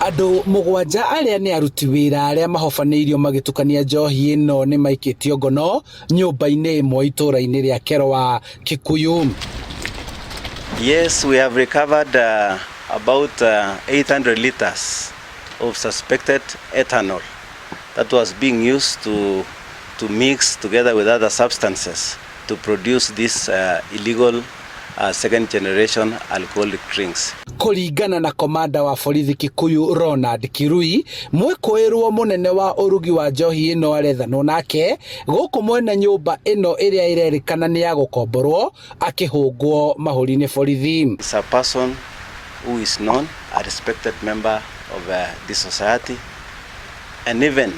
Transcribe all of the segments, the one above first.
Andũ mũgwanja arĩa nĩ aruti wĩra arĩa mahobanĩirio magĩtukania njohi ĩno nĩ maikĩtio ngono nyũmba-inĩ ĩmwe itũũra-inĩ rĩa Kerwa, Kikuyu. Yes, we have recovered about 800 liters of suspected ethanol that was being used to mix together with other substances to produce this illegal second generation alcoholic drinks. Kũringana na komanda wa borithi Kikuyu Ronald Kirui, mwĩkũĩrwo mũnene wa ũrugi wa njohi ĩno arethanwo nake gũkũ mwene nyũmba ĩno ĩrĩa ĩrerĩkana nĩ ya gũkomborwo akĩhũngwo mahũri nĩ borithi. It's a person who is known, a respected member of this society, and even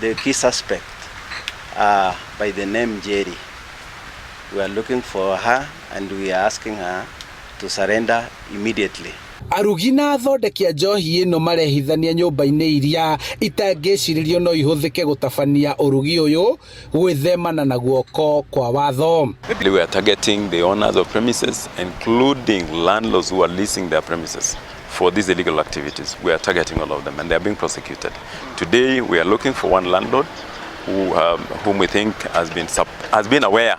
the key suspect by the name Jerry. We are looking for her and we are asking her to surrender immediately. Arugi na athondeki a njohi ĩno marehithania nyũmba-inĩ iria itangĩcirĩrio no ihũthĩke gũtabania ũrugi ũyũ gwĩthemana na guoko kwa watho. We are targeting the owners of premises, including landlords who are leasing their premises for these illegal activities. We are targeting all of them and they are being prosecuted. Today we are looking for one landlord whom we think has been aware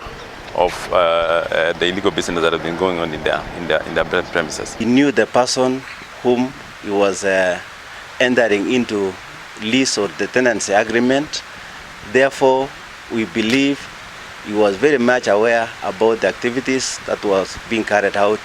of the illegal business that has been going on in their premises. He knew the person whom he was entering into lease or the tenancy agreement. Therefore, we believe he was very much aware about the activities that was being carried out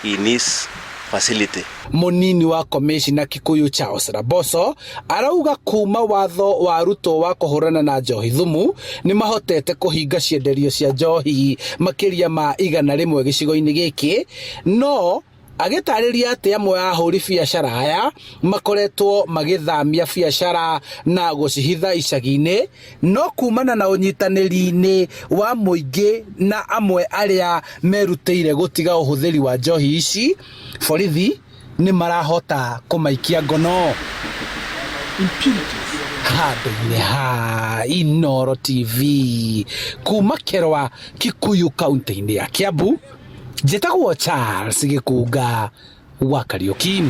in his facility. Munini wa komishina Kikuyu Charles Raboso arauga kuma watho wa rutwo wa kũhũrana na njohi thumu nĩ mahotete kũhinga cienderio cia njohi makĩria ma 100 gĩcigo-inĩ gĩkĩ, no agĩtarĩria atĩ amwe a ahũri biacara aya makoretwo magĩthamia biacara na gũcihitha icagi-inĩ, no kumana na ũnyitanĩri-inĩ wa mũingĩ na amwe arĩa merutĩire gũtiga ũhũthĩri wa njohi ici, borithi nĩ marahota kũmaikia ngono. Handũ-inĩ ha Inooro TV kuma Kerwa, Kikuyu, kaunti-inĩ ya Kiambu, njĩtagwo Charles Gĩkunga wa Kariũki.